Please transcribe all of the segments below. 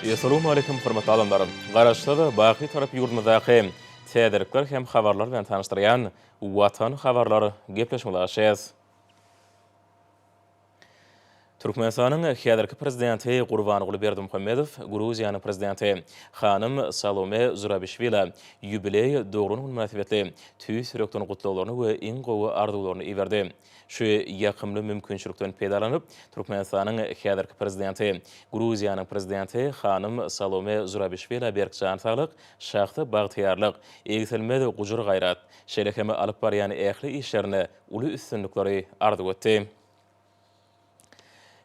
Essalawmaleýkim hormatly adamlar! Garaşsyz, baky Tarap ýurdumyzdaky täzelikler hem habarlar bilen tanyşdyrýan Watan habarlar gepleşigimize başlaýas. Türkmenistanyň häzirki Prezidenti Gurbanguly Berdimuhamedow Gruziýanyň Prezidenti hanym Salome Zurabişwilä ýubileý doglan güni mynasybetli tüýs ýürekden gutlaglaryny we iň gowy arzuwlaryny iberdi. Şu ýakymly mümkinçilikden peýdalanyp, Türkmenistanyň häzirki Prezidenti Gruziýanyň Prezidenti hanym Salome Zurabişwilä berk jan saglyk, şahsy bagtyýarlyk, egsilmez gujur-gaýrat, şeýle hem alyp barýan ähli işlerinde uly üstünlikleri arzuw etdi.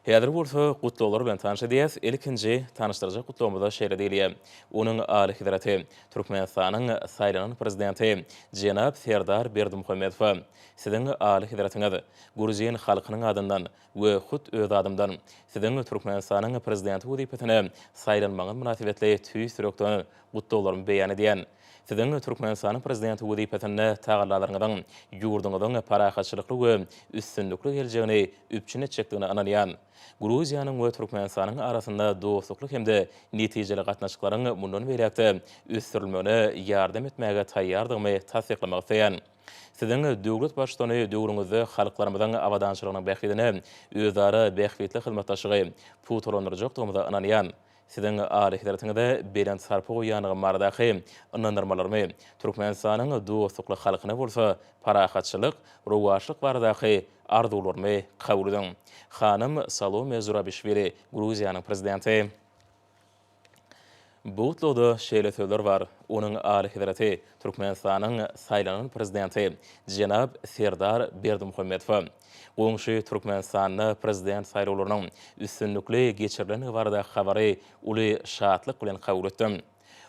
Häzir bolsa gutlaglar bilen tanyş edýäs. Ilkinji tanyşdyrjak gutlagymyzda şeýle diýilýär, Onuň Alyhezreti, Türkmenistanyň saýlanan Prezidenti jenap Serdar Berdimuhamedowa, Siziň Alyhezretiňiz, gruzin halkynyň adyndan we hut öz adymdan Siziň Türkmenistanyň Prezidenti wezipesine saýlanmagyňyz mynasybetli tüýs ýürekden gutlaglarymy beýan edýän. Siziň Türkmenistanyň Prezidenti wezipesinde tagallalaryňyzyň ýurduňyzyň parahatçylykly we üstünlikli geljegini üpjün etjekdigine ynanýan. Gruziýanyň we Türkmenistanyň arasynda dostlukly hem-de netijeli gatnaşyklaryň mundan beýläk-de ösdürilmegine ýardam etmäge taýýardygymy tassyklamak isleýän. Siziň döwlet Baştutany döwrüňizde halklarymyzyň abadançylygynyň bähbidine özara bähbitli hyzmatdaşlygy pugtalandyrjakdygymyza ynanýan. Siziň Alyhezretiňize belent sarpa goýýandygym baradaky ynandyrmalarymy, Türkmenistanyň dostlukly halkyna bolsa parahatçylyk, rowaçlyk baradaky arzuwlarymy kabul ediň. Hanym Salome Zurabişwili, Gruziýanyň Prezidenti. Bu gutlagda şeýle sözler bar, Onuň Alyhezreti, Türkmenistanyň saýlanan Prezidenti jenap Serdar Berdimuhamedowa. Goňşy Türkmenistanda Prezident saýlawlarynyň üstünlikli geçirilendigi baradaky habary uly şatlyk bilen kabul etdim.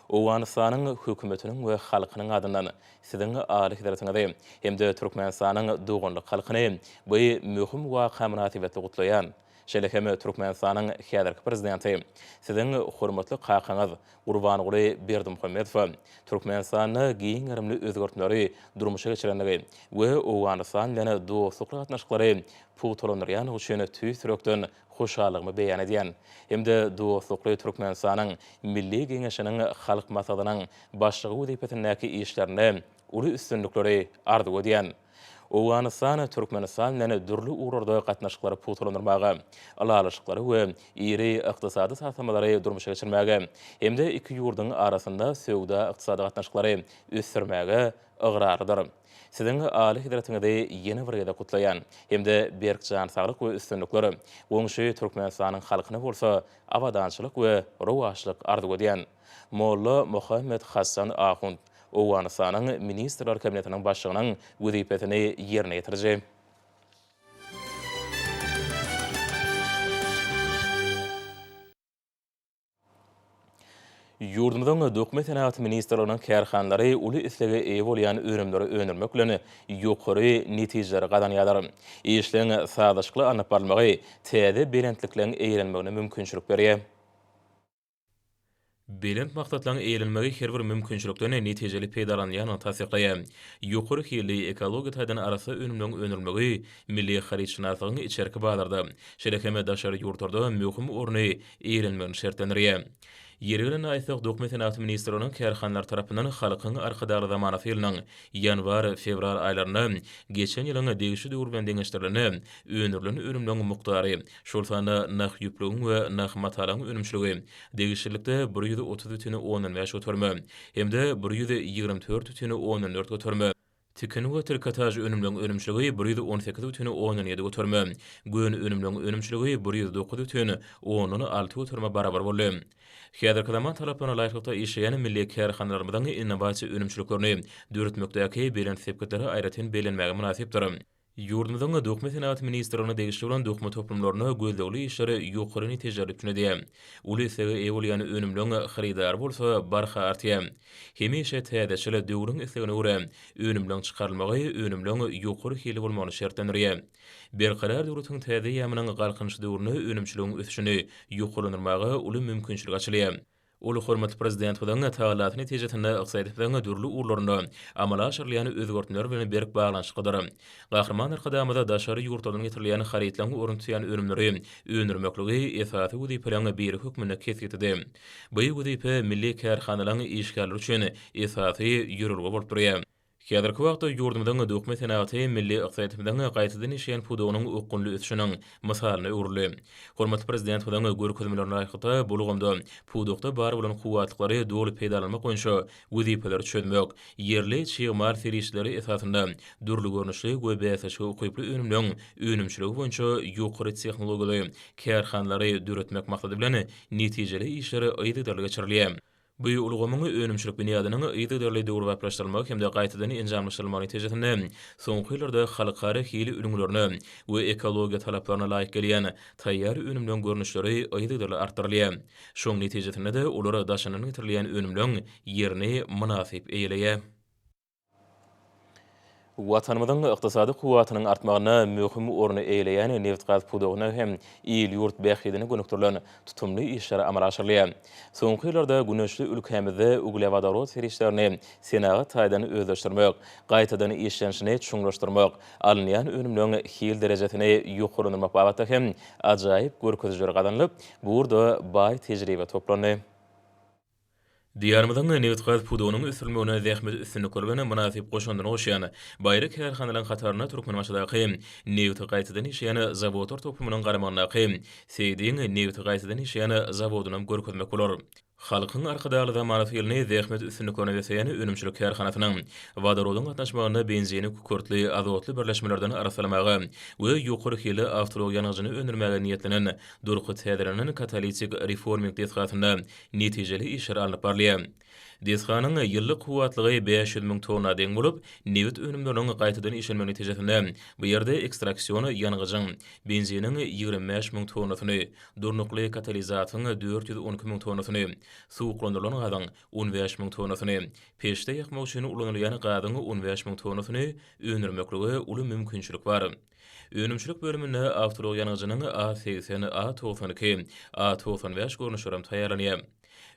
Owganystanyň Hökümetiniň we halkynyň adyndan Siziň Alyhezretiňizi hem-de Türkmenistanyň doganlyk halkyny bu möhüm waka mynasybetli gutlaýan. Şeýle hem Türkmenistanyň häzirki Prezidenti, Siziň hormatly kakaňyz Gurbanguly Berdimuhamedowa Türkmenistanda giň gerimli özgertmeleri durmuşa geçirenligi we Owganystan bilen dostlukly gatnaşyklary pugtalandyrýandygy üçin tüýs ýürekden hoşallygymy beýan edýän hem-de dostlukly Türkmenistanyň Milli Geňeşiniň Halk Maslahatynyň Başlygy wezipesindäki işlerinde uly üstünlikleri arzuw edýän. Owganystan Türkmenistan bilen dürli ugurlarda gatnaşyklary pugtalandyrmaga, ylalaşyklary we iri ykdysady taslamalary durmuşa geçirmäge hem-de iki ýurduň arasynda söwda-ykdysady gatnaşyklary ösdürmäge ygrarlydyr. Siziň Alyhezretiňizi ýene bir gezek gutlaýan hem-de berk jan saglyk we üstünlikler, goňşy Türkmenistanyň halkyna bolsa abadançylyk we rowaçlyk arzuw edýän. Molla Mohammed Hassan Ahund, Owganystanyň Ministrler Kabinetiniň Başlygynyň wezipesini ýerine ýetiriji. Ýurdumyzyň Dokma senagaty ministrliginiň kärhanalary uly islege eýe bolýan önümleri öndürmek bilen ýokary netijeleri gazanýarlar. Işleň sazlaşykly alnyp barylmagy täze belentlikleň eýelenmegine mümkinçilik berýär. Belent maksatlaryň eýelenmegi her bir mümkinçilikden netijeli peýdalanylýandygyny tassyklaýar. Ýokary hilli, ekologiýa taýdan arassa önümleriň öndürilmegi milli harytşynaslygyň içerki bazarda, şeýle hem daşary ýurtlarda möhüm orny eýelenmegini şertlendirýär. Ýeri gelende aýtsak, Dokma senagaty ministrliginiň kärhanalary tarapyndan Halkyň Arkadagly zamanasy ýylynyň ýanwar, fewral aýlarynda geçen ýylyň degişli döwri bilen deňeşdirilende öndürilen önümleriň mukdary, şol sanda nah ýüplügiň we nah matalaryň önümçiligi degişlilikde 130,5 göterime hem-de 124,4 göterime, tikin we trikotaž önümleriň önümçiligi 118,7 göterime, gön önümleriň önümçiligi 109,6 göterime barabar boldy. Häzirki zaman talaplaryna laýyklykda işleýän milli kärhanalarymyzyň innowasiýa önümçiliklerini döretmekdäki belent sepgitleri aýratyn bellenmäge mynasypdyr. Ýurdumyzyň Dokma senagaty ministrligine degişli bolan dokma toplumlarynda gözlegli işler ýokary netijeleri üpjün edýär. Uly islege eýe bolýan önümleň hyrydary bolsa barha artýar. Hemişe täzeçil, döwrüň islegine görä önümleň çykarylmagy önümleň ýokary hilli bolmagyny şertlendirýär. Berkarar döwletiň täze eýýamynyň Galkynyş döwründe önümçiligiň ösüşini ýokarlandyrmaga uly mümkinçilik açylýar. Ol hormatly Prezidentimiziň tagallasy netijesinde ykdysadyýetimiziň dürli ugurlarynda amala aşyrylýan özgertmeler bilen berk baglanyşyklydyr. Gahryman Arkadagymyz daşary ýurtlardan getirilýän harytlaryň ornuny tutýan önümleri öndürmekligi esasy wezipeleriň biri hökmünde kesgitledi. Bu wezipe milli kärhanalaryň işgärleri üçin esasy ýörelge bolup durýar. Häzirki wagtda ýurdumyzyň dokma senagaty milli ykdysadyýetimiziň gaýtadan işleýän pudagynyň okgunly ösüşiniň mysalyna öwrüldi. Hormatly Prezidentimiziň görkezmelerine laýyklykda, bu ulgamda pudakda bar bolan kuwwatlyklary doly peýdalanmak boýunça wezipeleri çözmek, ýerli çig mal serişdeleri esasynda dürli görnüşli we bäsleşige ukyply önümleň önümçiligi boýunça ýokary tehnologiýaly kärhanalary döretmek maksady bilen netijeli işler yzygiderli geçirilýär. Bu ulgamyň önümçilik binýadynyň yzygiderli döwrebaplaşdyrylmagy hem-de gaýtadan enjamlaşdyrylmagy netijesinde soňky ýyllarda halkara hil ülňülerine we ekologiýa talaplaryna laýyk gelýän taýýar önümleň görnüşleri yzygiderli artdyrylýar. Şoň netijesinde-de olar daşyndan getirilýän önümleň ýerini mynasyp eýeleýär. Watanymyzyň ykdysady kuwwatynyň artmagynda möhüm orny eýeleýän nebitgaz pudagynda hem il-ýurt bähbidine gönükdirilen tutumly işler amala aşyrylýar. Soňky ýyllarda güneşli ülkämizde uglewodorod serişdelerini senagat taýdan özleşdirmek, gaýtadan işlenişini çuňlaşdyrmak, alynýan önümleň hil derejesini ýokarlandyrmak babatda hem ajaýyp görkezijiler gazanylyp, bu ugurda baý tejribe toplandy. Diýarymyzyň nebitgaz pudagynyň ösdürilmegine zähmet üstünlikleri bilen mynasyp goşandyny goşýan baýry kärhanalaryň hatarynda Türkmenbaşydaky nebiti gaýtadan işleýän zawodlar toplumynyň garamagyndaky Seýdiň nebiti gaýtadan işleýän zawodynam görkezmek bolar. Halkyň Arkadagly zamanasy ýylyny zähmet üstünliklerine besleýän önümçilik kärhanasynyň wodorodyň gatnaşmagynda benzini kükürtli, azotly birleşmelerden arassalamaga we ýokary hilli awtoulag ýangyjyny öndürmäge niýetlenen durky täzelenen katalitik reforming desgasynda netijeli işler alnyp barylýar. Desganyň ýyllyk kuwwatlygy 500 müň tonna deň bolup, nebit önümleriniň gaýtadan işlenmegi netijesinde bu ýerde ekstraksion ýangyjyň, benziniň 25 müň tonnasyny, durnukly katalizatyň 412 müň tonnasyny, suwuklandyrylan gazyň 15 müň tonnasyny, peçde ýakmak üçin ulanylýan gazyň 15 müň tonnasyny öndürmeklige uly mümkinçilik bar. Önümçilik bölüminde awtoulag ýangyjynyň A 80, A 92, A 95 görnüşlerem taýýarlanýar.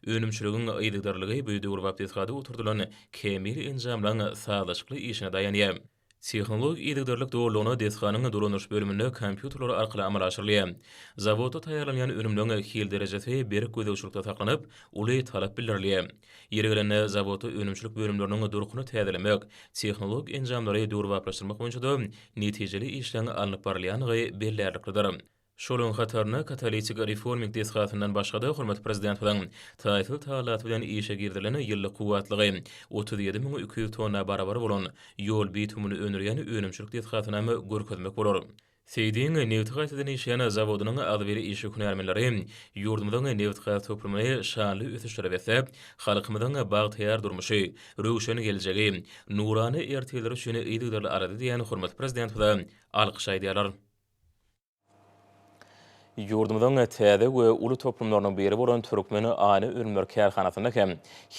Önümçiligiň yzygiderliligi bu döwrebap desgada oturdylan kämil enjamlaryň sazlaşykly işine daýanýar. Tehnologik yzygiderlilik dolulygyna desganyň dolandyryş bölüminde kompýuterler arkaly amala aşyrylýar. Zawodda taýýarlanýan önümleň hil derejesi berk gözegçilikde saklanyp, uly talap bildirilýär. Ýeri gelende, zawodda önümçilik bölümleriniň durkuny täzelemek, tehnologik enjamlary döwrebaplaşdyrmak boýunça-da netijeli işleň alnyp barylýandygy bellärliklidir. Şolaryň hatarynda katalitik reforming desgasyndan başga-da, hormatly Prezidentimiziň taýsyz tagallasy bilen işe girizilen ýyllyk kuwwatlygy 37 200 tonna barabar bolan ýol bitumyny öndürýän önümçilik desgasynam görkezmek bolar. Seýdiň nebiti gaýtadan işleýän zawodynyň agzybir işçi hünärmenleri ýurdumyzyň nebitgaz toplumyny şanly ösüşlere besläp, halkymyzyň bagtyýar durmuşy, röwşen geljegi, nurana ertirleri üçin yzygiderli alada edýän hormatly Prezidentimize alkyş aýdýarlar. Ýurdumyzyň täze we uly toplumlarynyň biri bolan Türkmen aýna önümleri kärhanasynda hem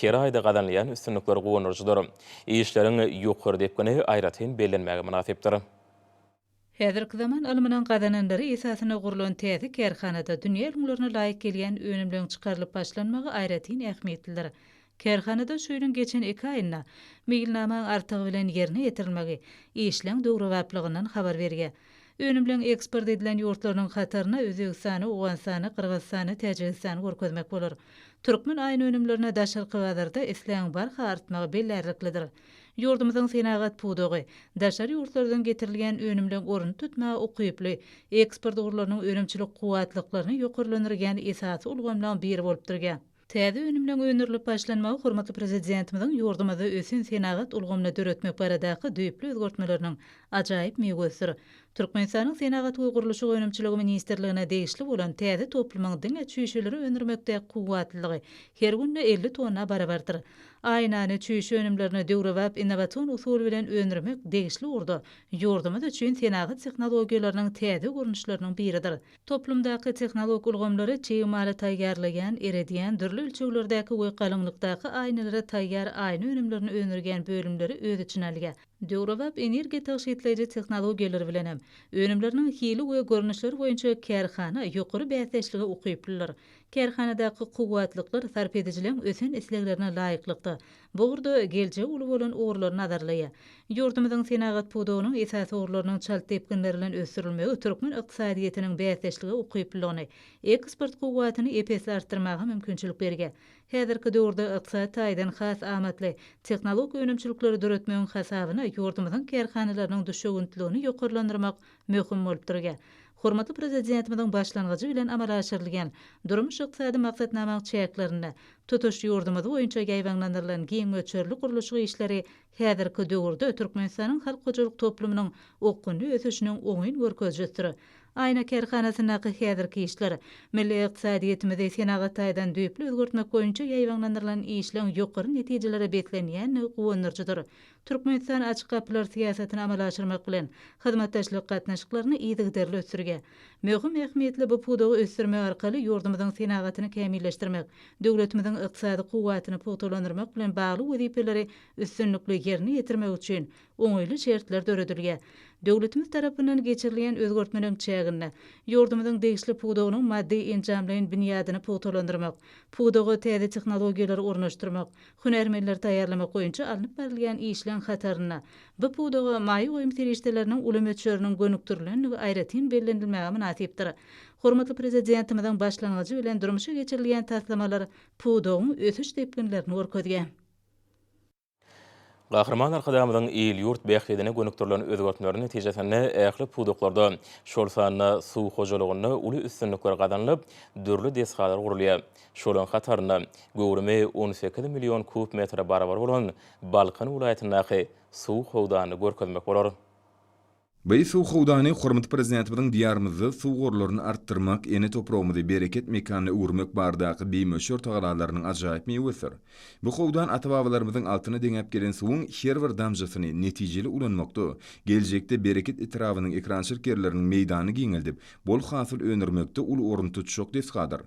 her aýda gazanylýan üstünlikler guwandyryjydyr. Işleriň ýokary depgini aýratyn bellenmäge mynasypdyr. Häzirki zaman ylmynyň gazananlary esasynda gurlan täze kärhanada dünýä ülňülerine laýyk gelýän önümleň çykarylyp başlanmagy aýratyn ähmiýetlidir. Kärhanada şu ýylyň geçen iki aýynda meýilnamaň artygy bilen ýerine ýetirilmegi işleň döwrebaplygyndan habar berýär. Önümleň eksport edilen ýurtlarynyň hatarynda Özbegistany, Owganystany, Gyrgyzystany, Täjigistany görkezmek bolar. Türkmen aýna önümlerine daşarky bazarda islegiň barha artmagy bellärliklidir. Ýurdumyzyň senagat pudagy, daşary ýurtlardan getirilýän önümleň ornuny tutmaga ukyply, eksport ugurlarynyň önümçilik kuwwatlyklaryny ýokarlandyrýan esasy ulgamlaryň biri bolup durýar. Täze önümleň öndürilip başlanmagy hormatly Prezidentimiziň ýurdumyzda ösen senagat ulgamyny döretmek baradaky düýpli özgertmeleriniň ajaýyp miwesidir. Türkmenistanyň Senagat we gurluşyk önümçiligi ministrligine degişli bolan täze toplumyň diňe çüýşeleri öndürmekdäki kuwwatlylygy her günde 50 tonna barabardyr. Aýnany, çüýşe önümlerini döwrebap innowasion usul bilen öndürmek degişli ugurda ýurdumyz üçin senagat tehnologiýalarynyň täze görnüşleriniň biridir. Toplumdaky tehnologik ulgamlary çig maly taýýarlaýan, eredýän, dürli ölçeglerdäki we galyňlykdaky aýnalara taýýar aýna önümlerini öndürýän bölümleri öz içine alýar. Döwrebap energiýa tygşytlaýjy tehnologiýalar bilen hem, önümleriniň hili we görnüşleri boýunça kärhana ýokary bäsdeşlige ukyplydyr. Kärhanadaky kuwwatlyklar sarp edijileriň ösen isleglerine laýyklykda, bu ugurda geljegi uly bolan ugurlary nazarlaýar. Ýurdumyzyň senagat pudagynyň esasy ugurlarynyň çalt depginler bilen ösdürilmegi türkmen ykdysadyýetiniň bäsdeşlige ukyplylygyny, eksport kuwwatyny ep-esli artdyrmaga mümkinçilik berýär. Häzirki döwürde ykdysady taýdan has amatly tehnologik önümçilikleri döretmegiň hasabyna ýurdumyzyň kärhanalarynyň düşewüntliligini ýokarlandyrmak möhüm bolup durýar. Hormatly Prezidentimiziň başlangyjy bilen amala aşyrylýan durmuş-ykdysady maksatnamaň çäklerinde tutuş ýurdumyz boýunça ýaýbaňlandyrylan giň möçberli gurluşyk işleri häzirki döwürde Türkmenistanyň halk hojalyk toplumynyň okgunly ösüşiniň oňyn görkezijisidir. Aýna kärhanasyndaky häzirki işler, milli ykdysadyýetimizi senagat taýdan düýpli özgertmek boýunça ýaýbaňlandyrylan işleň ýokary netijelere beslenýändigi guwandyryjydyr. Türkmenistan açyk gapylar syýasatyny amala aşyrmak bilen, hyzmatdaşlyk gatnaşyklaryny yzygiderli ösdürýär. Möhüm ähmiýetli bu pudagy ösdürmek arkaly ýurdumyzyň senagatyny kämilleşdirmek, döwletimiziň ykdysady kuwwatyny pugtalandyrmak bilen bagly wezipeleri üstünlikli ýerine ýetirmek üçin oňaýly şertler döredilýär. Döwletimiz tarapyndan geçirilýän özgertmeleriň çäginde, ýurdumyzyň degişli pudagynyň maddy-enjamlaýyn binýadyny pugtalandyrmak, pudaga täze tehnologiýalary ornaşdyrmak, hünärmenleri taýýarlamak boýunça alnyp barylýan işleň hatarynda bu pudaga maýa goýum serişdeleriniň uly möçberiniň gönükdirilendigi aýratyn bellenilmäge mynasypdyr. Hormatly Prezidentimiziň başlangyjy bilen durmuşa geçirilýän taslamalar pudagyň ösüş depginlerini görkezýär. Gahryman Arkadagymyzyň il-ýurt bähbidine gönükdirilen özgertmeleri netijesinde ähli pudaklarda, şol sanda suw hojalygynda uly üstünlikler gazanylyp, dürli desgalar gurulýar. Şolaryň hatarynda göwrümi 18 million kub metre barabar bolan Balkan welaýatyndaky suw howdanyny görkezmek bolar. Bu suw howdany hormatly Prezidentimiziň Diýarymyzda suw gorlaryny artdyrmak, ene topragymyzy bereket mekanyna öwürmek baradaky bimöçber tagalalarynyň ajaýyp miwesidir. Bu howdan ata-babalarymyzyň altyna deňäp gelen suwuň her bir damjasyny netijeli ulanmakda, geljekde Bereket etrabynyň ekerançylyk ýerleriniň meýdanyny giňeldip, bol hasyl öndürmekde uly orun tutjak desgadyr.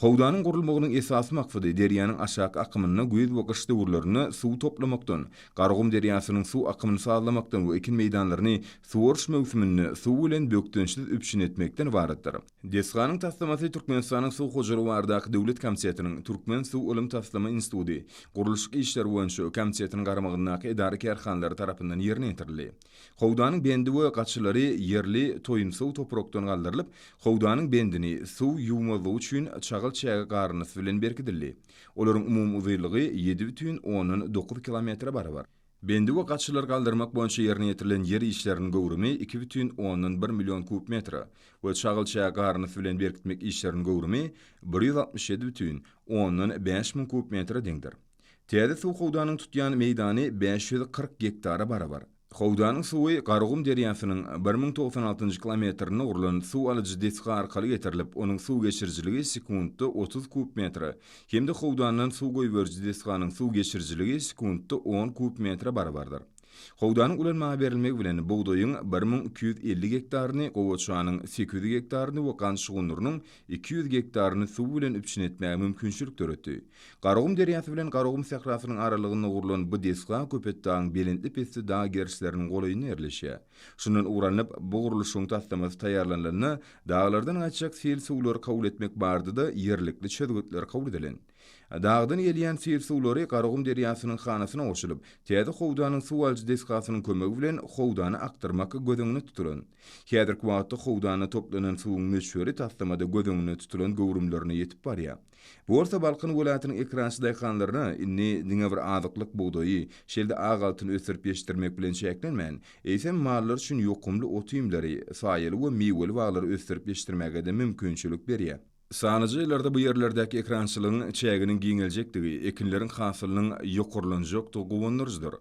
Howdanyň gurulmagynyň esasy maksady derýanyň aşaky akymynda güýz we gyş döwürlerinde suw toplamakdan, Garagum derýasynyň suw akymyny sazlamakdan we ekin meýdanlaryny suwaryş möwsüminde suw bilen bökdençsiz üpjün etmekden ybaratdyr. Desganyň taslamasy Türkmenistanyň Suw hojalygy baradaky döwlet komitetiniň Türkmen suw ylym-taslama instituty, Gurluşyk işleri boýunça komitetiniň garamagyndaky edara-kärhanalary tarapyndan ýerine ýetirildi. Howdanyň bendi we gaçylary ýerli toýunsow toprakdan galdyrylyp, howdanyň bendini suw ýuwmazlygy üçin çagyl-çäge garyndysy bilen berkidildi. Olaryň umumy uzynlygy 7,9 kilometre barabar. Bendi we gaçylary galdyrmak boýunça ýerine ýetirilen ýer işleriniň göwrümi 2,1 million kub metre we çagyl-çäge garyndysy bilen berkitmek işleriniň göwrümi 167,5 müň kub metre deňdir. Täze suw howdanyň tutýan meýdany 540 gektara barabar. Howdanyň suwy Garagum derýasynyň 1096-njy kilometrinde gurlan suw alyjy desga arkaly getirilip, onuň suw geçirijiligi sekuntda 30 kub metre hem-de howdandan suw goýberiji desganyň suw geçirijiligi sekuntda on kub metre barabardyr. Howdanyň ulanmaga berilmegi bilen bugdaýyň 1250 gektaryny, gowaçanyň 800 gektaryny we gant şugundyrynyň 200 gektaryny suw bilen üpjün etmäge mümkinçilik döretdi. Garagum derýasy bilen Garagum sährasynyň aralygynda gurlan bu desga Köpetdagyň belentli-pesli dag gerişleriniň golaýynda ýerleşýär. Şundan ugur alnyp, bu gurluşygyň taslamasy taýýarlanylanda, daglardan gaçjak sil suwlary kabul etmek barada-da ýerlikli çözgütler kabul edilen. Dagdan gelýän sil suwlary Garagum derýasynyň hanasyna goşulyp, täze howdanyň suw alyjy desgasynyň kömegi bilen howdana akdyrmak göz öňünde tutulan. Häzirki wagtda howdanda toplanan suwuň möçberi taslamada göz öňünde tutulan göwrümlerine ýetip barýar. Bu bolsa Balkan welaýatynyň ekerançy daýhanlaryna indi diňe bir azyklyk bugdaýy, şeýle-de ak altyny ösdürip ýetişdirmek bilen çäklenmän, eýsem, mallar üçin ýokumly ot-iýmleri, saýaly we miweli baglary ösdürip ýetişdirmäge-de mümkinçilik berýär. Sanlyja ýyllarda bu ýerlerdäki ekerançylygyň çäginiň giňeljekdigi, ekinleriň hasylynyň ýokarlanjakdygy guwandyryjydyr.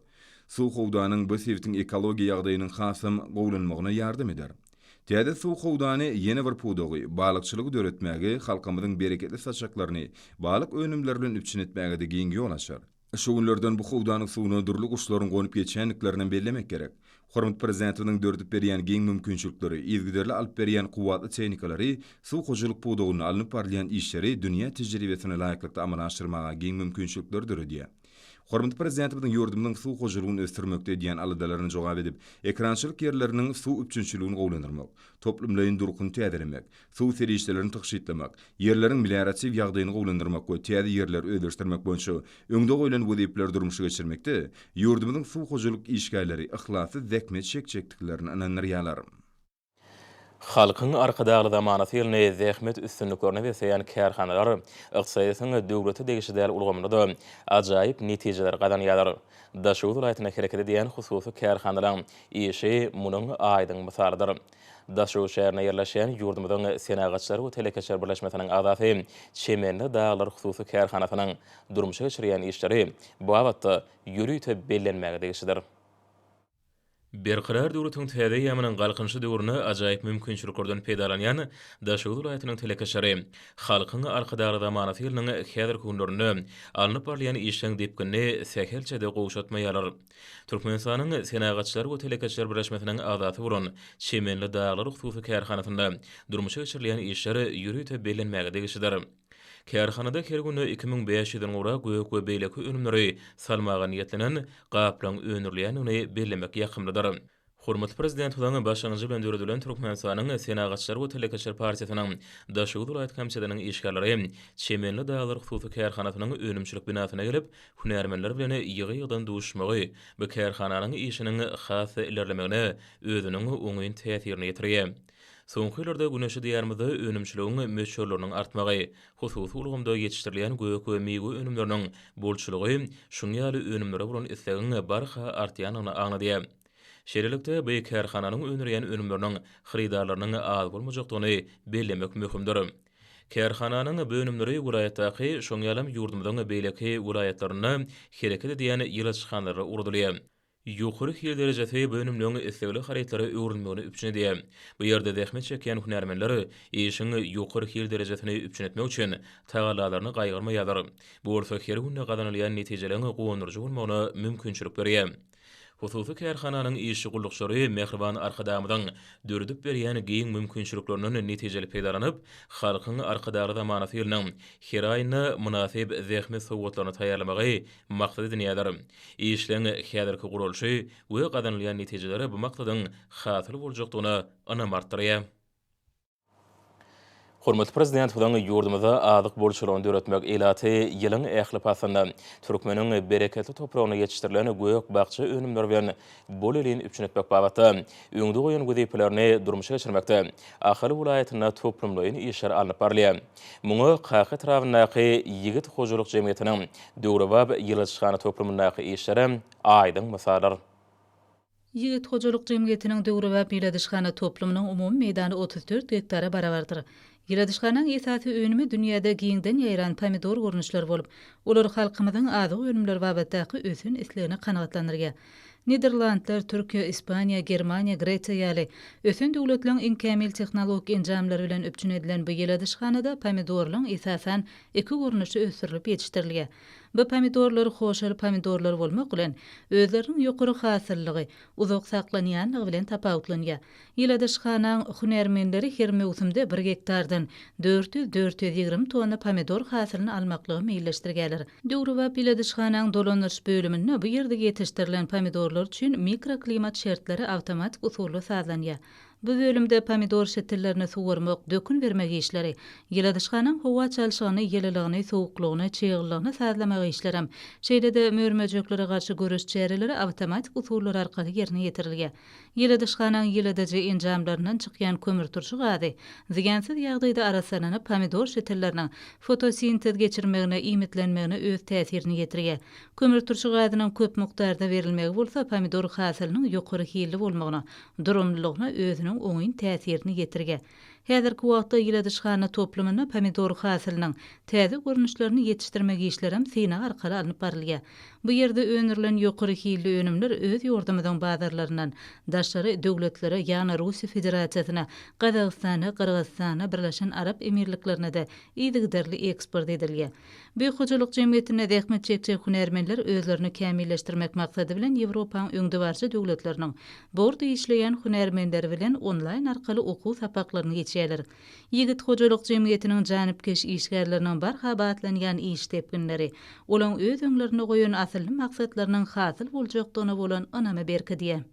Suw howdanyň bu sebitiň ekologiýa ýagdaýynyň hasam gowulanmagyna ýardam eder. Täze suw howdany ýene bir pudagy, balykçylygy döretmäge, halkymyzyň bereketli saçaklaryny balyk önümleri bilen üpjün etmäge-de giň ýol açar. Şu günlerden bu howdanyň suwuna dürli guşlaryň gonup geçýändiklerinem bellemek gerek. Hormatly Prezidentimiziň döredip berýän giň mümkinçilikleri, yzygiderli alyp berýän kuwwatly tehnikalary suw hojalyk pudagynda alnyp barylýan işleri dünýä tejribesine laýyklykda amala aşyrmaga giň mümkinçilikleri döredýär. Hormatly Prezidentimiziň ýurdumyzyň suw hojalygyny ösdürmekde edýän aladalaryna jogap edip, ekerançylyk ýerleriniň suw üpjünçiligini gowulandyrmak, toplumlaýyn durkuny täzelemek, suw serişdelerini tygşytlamak, ýerleriň melioratiw ýagdaýyny gowulandyrmak we täze ýerleri özleşdirmek boýunça öňde goýlan wezipeleri durmuşa geçirmekde ýurdumyzyň suw hojalyk işgärleri yhlasly zähmet çekjekdiklerine ynandyrýarlar. Halkyň Arkadagly zamanasy ýylyny zähmet üstünliklerine besleýän kärhanalar ykdysadyýetiň döwlete degişli däl ulgamynda-da ajaýyp netijeleri gazanýarlar. Daşoguz welaýatynda hereket edýän hususy kärhanalaryň işi munuň aýdyň mysalydyr. Daşoguz şäherinde ýerleşýän ýurdumyzyň Senagatçylar we telekeçiler birleşmesiniň agzasy Çemenli daglar hususy kärhanasynyň durmuşa geçirýän işleri bu babatda ýörite bellenmäge degişlidir. Berkarar döwletiň täze eýýamynyň Galkynyşy döwründe ajaýyp mümkinçiliklerden peýdalanýan Daşoguz welaýatynyň telekeçileri Halkyň Arkadagly zamanasy ýylynyň häzirki günlerinde alnyp barylýan işleň depginini sähelçe-de gowşatmaýarlar. Türkmenistanyň Senagatçylar we telekeçiler birleşmesiniň agzasy bolan Çemenli daglar hususy kärhanasynda durmuşa geçirilýän işler ýörite bellenmäge degişlidir. Kärhanada her günde 2500 den gowrak gök we beýleki önümleri salmaga niýetlenen gaplaň öndürilýändigini bellemek ýakymlydyr. Hormatly Prezidentimiziň başlangyjy bilen döredilen Türkmenistanyň Senagatçylar we telekeçiler partiýasynyň Daşoguz welaýat komitetiniň işgärleri Çemenli daglar hususy kärhanasynyň önümçilik binasyna gelip, hünärmenler bilen ýygy-ýygydan duşuşmagy bu kärhananyň işiniň has-da ilerlemegine özüniň oňyn täsirini ýetirýär. Soňky ýyllarda güneşli Diýarymyzda önümçiligiň möçberleriniň artmagy, hususy ulgamda ýetişdirilýän gök we miwe önümleriniň bolçulygy şunuň ýaly önümlere bolan islegiň barha artýandygyny aňladýar. Şeýlelikde, bu kärhananyň öndürýän önümleriniň hyrydarlarynyň az bolmajakdygyny bellemek möhümdir. Kärhananyň bu önümleri welaýatdaky, şonuň ýalam ýurdumyzyň beýleki welaýatlarynda hereket edýän ýyladyşhanalara ugradylýar. Ýokary hil derejesi bu önümleň islegli harytlara öwrülmegini üpjün edýär. Bu ýerde zähmet çekýän hünärmenler işiň ýokary hil derejesini üpjün etmek üçin tagallalaryny gaýgyrmaýarlar. Bu bolsa her günde gazanylýan netijeleriň guwandyryjy bolmagyna mümkinçilik berýär. Hususy kärhananyň işçi-gullukçylary mähriban Arkadagymyzyň döredip berýän giň mümkinçiliklerinden netijeli peýdalanyp, Halkyň Arkadagly zamanasy ýylynyň her aýynda mynasyp zähmet sowgatlaryny taýýarlamagy maksat edinýärler. Işleň häzirki guralyşy we gazanylýan netijeler bu maksadyň hasyl boljakdygyna ynam artdyrýar. Hormatly Prezidentimiziň ýurdumyzda azyk bolçulygyny döretmek, ilaty ýylyň ähli paslynda türkmeniň bereketli topragynda ýetişdirilen gök-bakja önümleri bilen bolelin üpjün etmek babatda öňde goýan wezipelerini durmuşa geçirmekde Ahal welaýatynda toplumlaýyn işler alnyp barylýar. Muňa Kaka etrabyndaky Ýigit hojalyk jemgyýetiniň döwrebap ýyladyşhana toplumyndaky işlerem aýdyň mysaldyr. Ýigit hojalyk jemgyýetiniň döwrebap ýyladyşhana toplumynyň umumy meýdany 34 gektara barabardyr. Ýyladyşhanaň esasy önümi dünýäde giňden ýaýran pomidor görnüşleri bolup, olar halkymyzyň azyk önümleri babatdaky ösen islegini kanagatlandyrýar. Niderlandlar, Türkiýe, Ispaniýa, Germaniýa, Gresiýa ýaly ösen döwletleriň iň kämil tehnologik enjamlary bilen üpjün edilen bu ýyladyşhanada pomidorlaryň esasan iki görnüşi ösdürilip ýetişdirilýär. Bu pomidorlar hoşaly pomidorlar bolmak bilen, özleriniň ýokary hasyllygy, uzak saklanýanlygy bilen tapawutlanýar. Ýyladyşhanaň hünärmenleri her möwsümde bir gektardan 400, 420 tonna pomidor hasylyny almaklygy meýilleşdirýärler. Döwrebap ýyladyşhanaň dolandyryş bölüminde bu ýerde ýetişdirilen pomidorlar üçin mikroklimat şertleri awtomatik usulda sazlanýar. Bu bölümde pomidor şitillerini suwarmak, dökün bermek işleri, ýyladyşhanaň howa çalşygyny, ýylylygyny, sowuklygyny, çyglylygyny sazlamak işlerem, şeýle-de mör-möjeklere garşy göreş çäreleri awtomatik usullar arkaly ýerine ýetirilýär. Ýyladyşhanaň ýyladyjy enjamlaryndan çykýan kömürturşy gazy zyýansyz ýagdaýda arassalanyp, pomidor şitilleriniň fotosintez geçirmegine, iýmitlenmegine öz täsirini ýetirýär. Kömürturşy gazynyň köp mukdarda berilmegi bolsa pomidor hasylynyň ýokary hilli bolmagyna, durumlylygyna özüniň oňyn täsirini ýetirýär. Häzirki wagtda ýyladyşhana toplumynda pomidor hasylynyň täze görnüşlerini ýetişdirmek işlerem synag arkaly alnyp barylýar. Bu ýerde öndürilen ýokary hilli önümler öz ýurdumyzyň bazarlaryndan daşary döwletlere, ýagny Russiýa Federasiýasyna, Gazagystana, Gyrgyzystana, Birleşen Arap Emirliklerine-de yzygiderli eksport edilýär. Bu hojalyk jemgyýetinde zähmet çekjek hünärmenler özlerini kämilleşdirmek maksady bilen Ýewropaň öňdebaryjy döwletleriniň bu ugurda işleýän hünärmenleri bilen onlaýn arkaly okuw sapaklaryny geçýärler. geçýärler. Ýigit hojalyk jemgyýetiniň janypkeş işgärleriniň barha batlanýan iş depginleri, olaň öz öňlerinde goýan asylly maksatlarynyň hasyl boljakdygyna bolan ynamy berkidýär.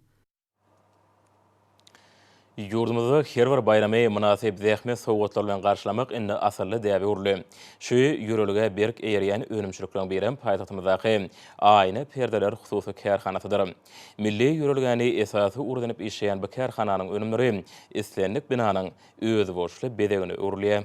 Ýurdumyzda her bir baýramy mynasyp zähmet sowgatlary bilen garşylamak indi asylly däbe öwrüldi. Şu ýörelgä berk eýerýän önümçilikleriň birem paýtagtymyzdaky Aýna perdeler hususy kärhanasydyr. Milli ýörelgäni esasy ugur edinip işleýän bu kärhananyň önümleri islendik binanyň özboluşly bezegine öwrülýär.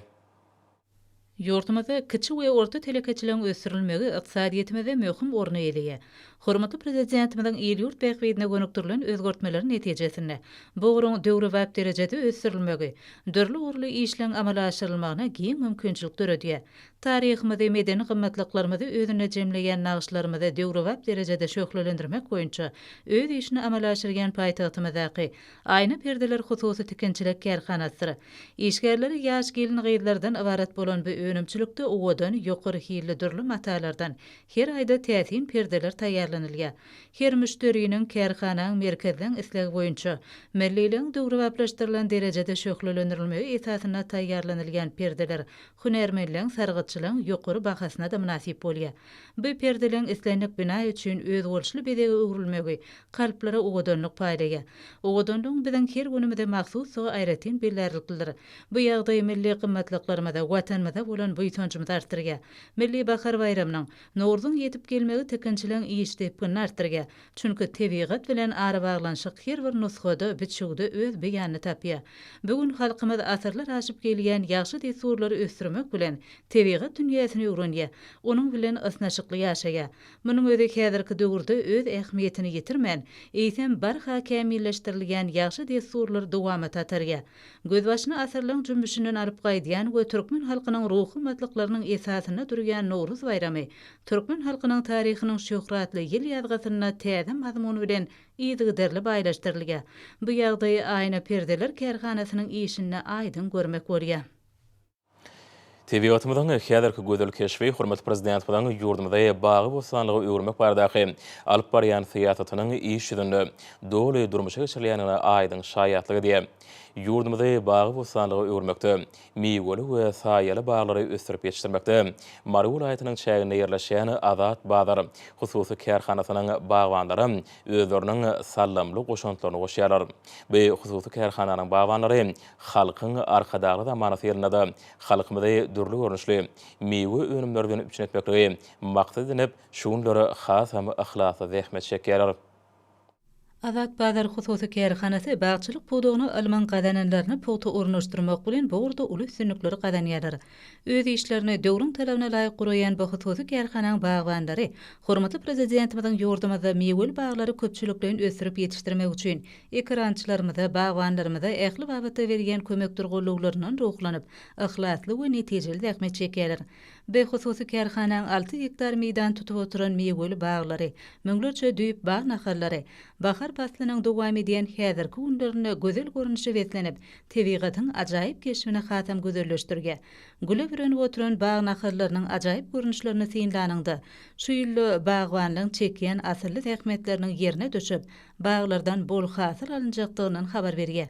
Ýurdumyzda kiçi we orta telekeçiligiň ösdürilmegi ykdysadyýetimizde möhüm orny eýeleýär. Hormatly Prezidentimiziň il-ýurt bähbidine gönükdirilen özgertmeleri netijesinde, bu ugruň döwrebap derejede ösdürilmegi, dürli ugurly işleň amala aşyrylmagyna giň mümkinçilik döredýär. Taryhymyzy, medeni gymmatlyklarymyzy özünde jemleýän nagyşlarymyzy döwrebap derejede şöhlelendirmek boýunça öz işini amala aşyrýan paýtagtymyzdaky Aýna perdeler hususy tikinçilik kärhanasydyr. Işgärleri ýaş gelin-gyzlardan ybarat bolan bu önümçilikde owadan, ýokary hilli dürli matalardan her aýda täsin perdeler taýýarlanylýar. Her müşderiniň, kärhanaň, merkezleň islegi boýunça, milliligiň döwrebaplaşdyrylan derejede şöhlelendirilmegi esasynda taýýarlanylýan perdeler hünärmenleň, sargytçylaň ýokary bahasyna-da mynasyp bolýar. Bu perdeleň islendik bina üçin özboluşly bezege öwrülmegi kalplara owadanlyk paýlaýar. Owadanlygyň biziň her günümize mahsusdygy aýratyn bellärliklidir. Bu ýagdaý milli gymmatlyklarymyza, Watanymyza bolan buýsanjymyzy artdyrýar. Milli bahar baýramynyň, Nowruzyň ýetip gelmegi tikinçiligiň iş depginini artdyrýar. Çünki tebigat bilen arabaglanyşyk her bir nusgada, biçüwde öz beýanyny tapýar. Bu gün halkymyz asyrlar aşyp gelýän ýagşy dessurlary ösdürmek bilen, tebigat dünýäsini öwrenýär, onuň bilen ysnyşykly ýaşaýar. Munuň özi häzirki döwürde öz ähmiýetini ýitirmän, eýsem, barha kämilleşdirilýän ýagşy dessurlary dowamata atarýar. Gözbaşyny asyrlaň jümmüşinden alyp gaýdýan we türkmen halkynyň ruhy gymmatlyklarynyň esasynda durýan Nowruz baýramy türkmen halkynyň taryhynyň şöhratly ýyl ýazgysynda täze mazmun bilen yzygiderli baýlaşdyrylýar. Bu ýagdaýy Aýna perdeler kärhanasynyň işinde aýdyň görmek bolýar. Tebigatymyzyň häzirki gözel keşbi hormatly Prezidentimiziň ýurdumyzy bagy-bossanlyga öwürmek baradaky alyp barýan syýasatynyň iş ýüzünde doly durmuşa geçirilýändigine aýdyň şaýatlyk edýär. Ýurdumyzy bagy-bossanlyga öwürmekde, miweli we saýaly baglary ösdürip ýetişdirmekde Mary welaýatynyň çäginde ýerleşýän Azat bazar hususy kärhanasynyň bagbanlary özleriniň saldamly goşantlaryny goşýarlar. Bu hususy kärhananyň bagbanlary Halkyň Arkadagly zamanasy ýylynda-da halkymyzy dürli görnüşli miwe önümleri bilen üpjün etmekligi maksat edinip, şu günler hasam yhlasly zähmet çekýärler. Azat bazar hususy kärhanasy bagçylyk pudagyna ylmyň gazananlaryny pugta ornaşdyrmak bilen bu ugurda uly üstünlikleri gazanýarlar. Öz işlerini döwrüň talabyna laýyk guraýan bu hususy kärhananyň bagbanlary hormatly Prezidentimiziň ýurdumyzda miweli baglary köpçülikleýin ösdürip ýetişdirmek üçin Ekerançylarymyza, bagbanlarymyza ähli babatda berýän kömekdir gollawlaryndan ruhlanyp, yhlasly we netijeli zähmet çekýärler. Bu hususy kärhanaň alty gektar meýdany tutup oturan miweli baglary, müňlerçe düýp bag nahallary bahar paslynyň dowam edýän häzirki günlerinde gözel görnüşe beslenip, tebigatyň ajaýyp keşbini hasam gözelleşdirýär. Güle bürenip oturan bag nahallarynyň ajaýyp görnüşlerini synlanyňda, şu ýylda bagbanlaryň çekýän asylly zähmetleriniň ýerine düşüp, baglardan bol hasyl alynjakdygyndan habar berýär.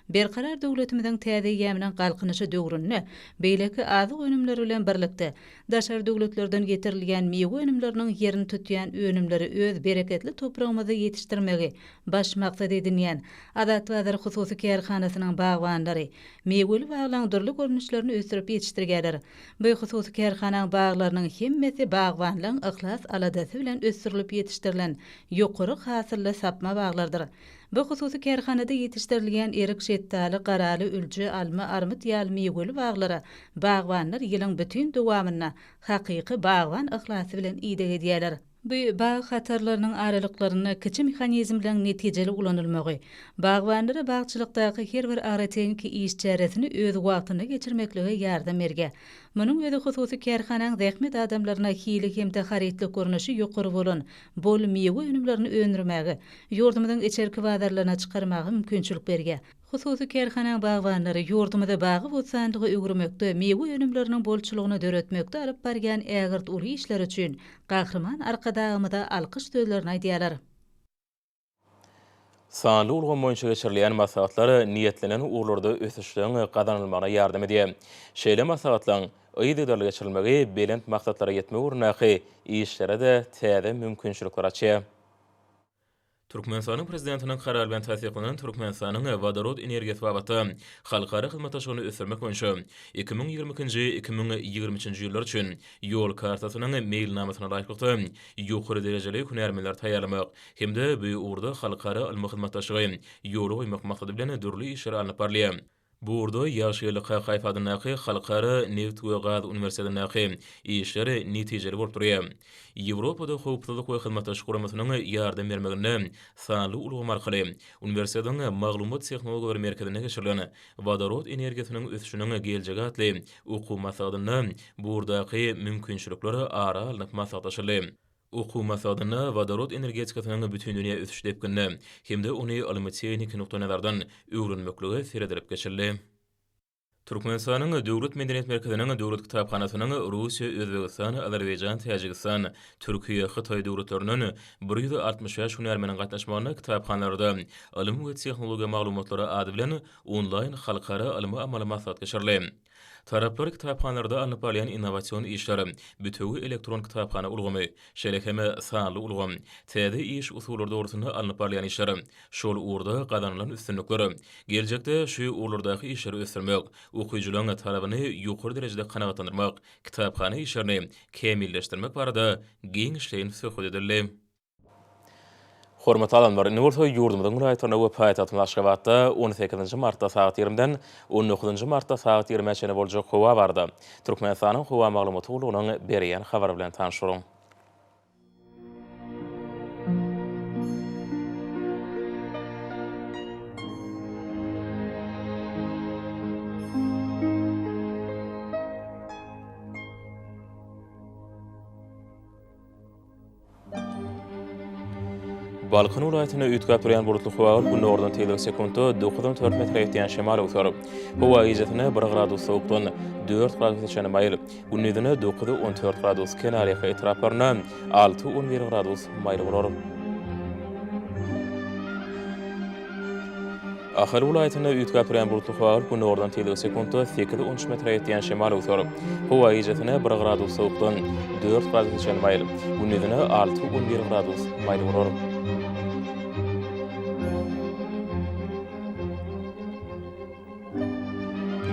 Berkarar döwletimiziň täze eýýamynyň Galkynyşy döwründe beýleki azyk önümleri bilen birlikde, daşary döwletlerden getirilýän miwe önümleriniň ýerini tutýan önümleri öz bereketli topragymyzda ýetişdirmegi baş maksat edinýän Azat bazar hususy kärhanasynyň bagbanlary miweli baglaryň dürli görnüşlerini ösdürip ýetişdirýärler. Bu hususy kärhanaň baglarynyň hemmesi bagbanlaryň yhlas-aladasy bilen ösdürilip ýetişdirilen ýokary hasylly sapma baglardyr. Bu hususy kärhanada ýetişdirilýän erik, şetdaly, garaly, ülje, alma, armyt ýaly miweli baglara bagbanlar ýylyň bütin dowamynda hakyky bagban yhlasy bilen ideg edýärler. Bu bag hatarlarynyň aralyklarynda kiçi mehanizmleň netijeli ulanylmagy, bagbanlara bagçylykdaky her bir agrotehniki iş çäresini öz wagtynda geçirmeklige ýardam berýär. Munuň özi hususy kärhanaň zähmet adamlaryna hili hem-de harytlyk görnüşi ýokary bolan bol miwe önümlerini öndürmäge, ýurdumyzyň içerki bazarlaryna çykarmaga mümkinçilik berýär. Hususy kärhanaň bagbanlary ýurdumyzy bagy-bossanlyga öwürmekde, miwe önümleriniň bolçulygyny döretmekde alyp barýan ägirt uly işleri üçin Gahryman Arkadagymyza alkyş sözlerini aýdýarlar. Sanly ulgam boýunça geçirilýän maslahatlar niýetlenen ugurlarda ösüşleň gazanylmagyna ýardam edýär. Şeýle maslahatlaryň yzygiderli geçirilmegi belent maksatlara ýetmek ugrundaky işlere-de täze mümkinçilikler açýar. Türkmenistanyň Prezidentiniň Karary bilen tassyklanan Türkmenistanyň wodorod energiýasy babatda halkara hyzmatdaşlygyny ösdürmek boýunça 2022-nji, 2023-nji ýyllar üçin Ýol kartasynyň meýilnamasyna laýyklykda, ýokary derejeli hünärmenleri taýýarlamak hem-de bu ugurda halkara ylmy hyzmatdaşlygy ýola goýmak maksady bilen dürli işler alnyp barylýar. Bu ugurda Ýagşygeldi Kakaýew adyndaky Halkara nebit we gaz uniwersitetindäki işler netijeli bolup durýar. Ýewropada Howpsuzlyk we Hyzmatdaşlyk Guramasynyň ýardam bermeginde sanly ulgam arkaly uniwersitetiň Maglumat tehnologiýalary merkezinde geçirilen Wodorod energiýasynyň ösüşiniň geljegi atly okuw maslahatynda bu ugurdaky mümkinçilikler ara alnyp maslahatlaşyldy. Okuw maslahatynda wodorod energetikasynyň bütindünýä ösüş depginine hem-de ony ylmy-tehniki nukdaýnazardan öwrenmeklige seredilip geçildi. Türkmenistanyň Döwlet medeniýet merkeziniň Döwlet kitaphanasynyň Russiýa, Özbegistan, Azerbaýjan, Täjigistan, Türkiýe, Hytaý döwletlerinden 165 hünärmeniň gatnaşmagynda kitaphanalarda Ylym we tehnologiýa maglumatlary ady bilen onlaýn halkara ylmy-amaly maslahat geçirildi. Taraplar kitaphanalarda alnyp barylýan innowasion işler, bütewi elektron kitaphana ulgamy, şeýle hem sanly ulgam, täze iş usullary dogrusynda alnyp barylýan işler, şol ugurda gazanylan üstünlikler, geljekde şu ugurlardaky işleri ösdürmek, okyjylaryň talabyny ýokary derejede kanagatlandyrmak, kitaphana işlerini kämilleşdirmek barada giňişleýin söhbet edildi. Hormatly adamlar, indi bolsa ýurdumyzyň welaýatlarynda we paýtagtymyz Aşgabatda on sekizinji martda sagat ýigrimiden on dokuzynjy martda sagat ýigrimä çenli boljak howa barada Türkmenistanyň Howa maglumaty gullugynyň berýän habary bilen tanyş boluň. Balkan welaýatynda üýtgäp durýan bulutly howa bolup, gündogardan tizligi sekuntda 9-14 metre ýetýän şemal öwser. Howa gijesine bir gradus sowukdan dört gradusa çenli maýyl, gündizine 9-14 gradus, kenarýaka etraplarynda 6-11 gradus maýyl bolar. Ahal welaýatynda üýtgäp durýan bulutly howa bolup, gündogardan tizligi sekuntda sekiz-on üç metre ýetýän şemal öwser. Howa gijesine bir gradus sowukdan dört gradusa çenli maýyl, gündizine alty-on bir gradus maýyl bolar.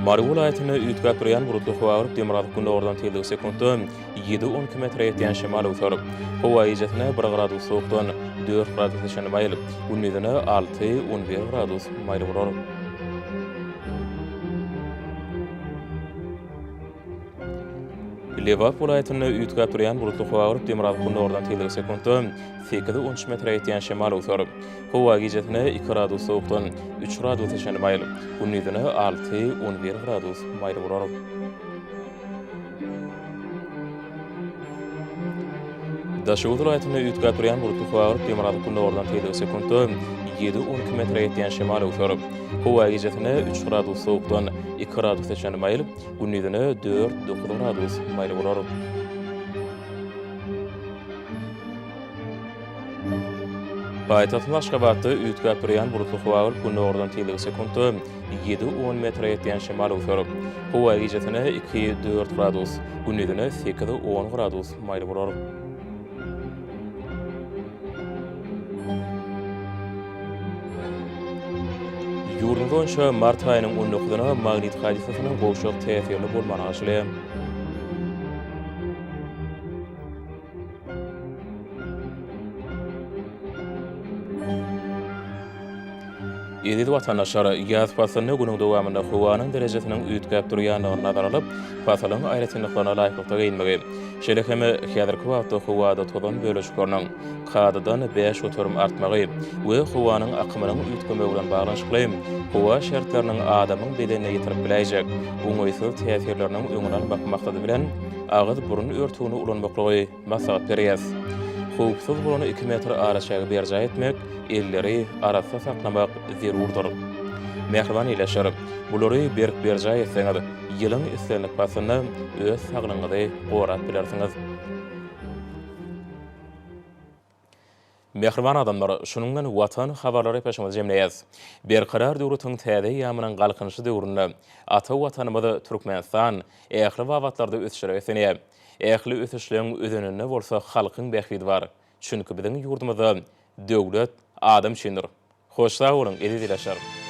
Mary welaýatynda üýtgäp durýan bulutly howa bolup, demirgazyk-gündogardan tizligi sekuntda ýedi-on iki metre ýetýän şemal öwser. Howa gijesine bir gradus sowukdan dört gradusa çenli maýyl, gündizine alty-on bir gradus maýyl bolar. Lebap welaýatynda üýtgäp durýan bulutly howa bolup, demirgazyk-gündogardan tizligi sekuntda sekiz-on üç metre ýetýän şemal öwser. Howa gijesine iki gradus sowukdan üç gradusa çenli maýyl, gündizine alty-on bir gradus maýyl bolar. Daşoguz welaýatynda üýtgäp durýan bulutly howa bolup, demirgazyk-gündogardan tizligi sekuntda ýedi-on iki metre ýetýän şemal öwser. Howa gijesine üç gradus sowukdan iki gradusa çenli maýyl, gündizine dört-dokuz gradus maýyl bolar. Paýtagtymyz Aşgabatda üýtgäp durýan bulutly howa bolup, gündogardan tizligi sekuntda ýedi-on metre ýetýän şemal öwser. Howa gijesine iki-dört gradus, gündizine sekiz-on gradus maýyl bolar. Ýurdumyz boýunça mart aýynyň on dokuzyna magnit hadysasynyň gowşak täsirli bolmagyna garaşylýar. Eziz watandaşlar, ýaz paslynda günüň dowamynda howanyň derejesiniň üýtgäp durýandygyny nazara alyp, pasylyň aýratynlyklaryna laýyklykda geýinmegi, şeýle hem häzirki wagtda howada tozan bölejikleriniň kadadan 5% artmagy we howanyň akymynyň üýtgemegi bilen baglanyşykly howa şertleriniň adamyň bedenine ýetirip biläýjek oňaýsyz täsirleriniň öňüni almak maksady bilen agyz-burun örtügini ulanmaklygy maslahat berýäs. Howpsuz bolan iki metr araçägi berjaý etmek, elleri arassa saklamak zerurdyr. Mähriban ildeşler, bulary berk berjaý etseňiz, ýylyň islendik paslynda öz saglygyňyzy gorap bilersiňiz. Mähriban adamlar, şunuň bilen Watan habarlary gepleşigimizi jemleýäs. Berkarar döwletiň täze eýýamynyň Galkynyşy döwründe ata Watanymyz Türkmenistan ähli babatlarda ösüşlere beslenýär. Ähli ösüşleň özeninde bolsa halkyň bähbidi bar. Çünki biziň ýurdumyzda döwlet adam üçindir. Hoş sag boluň, eziz ilaçlar!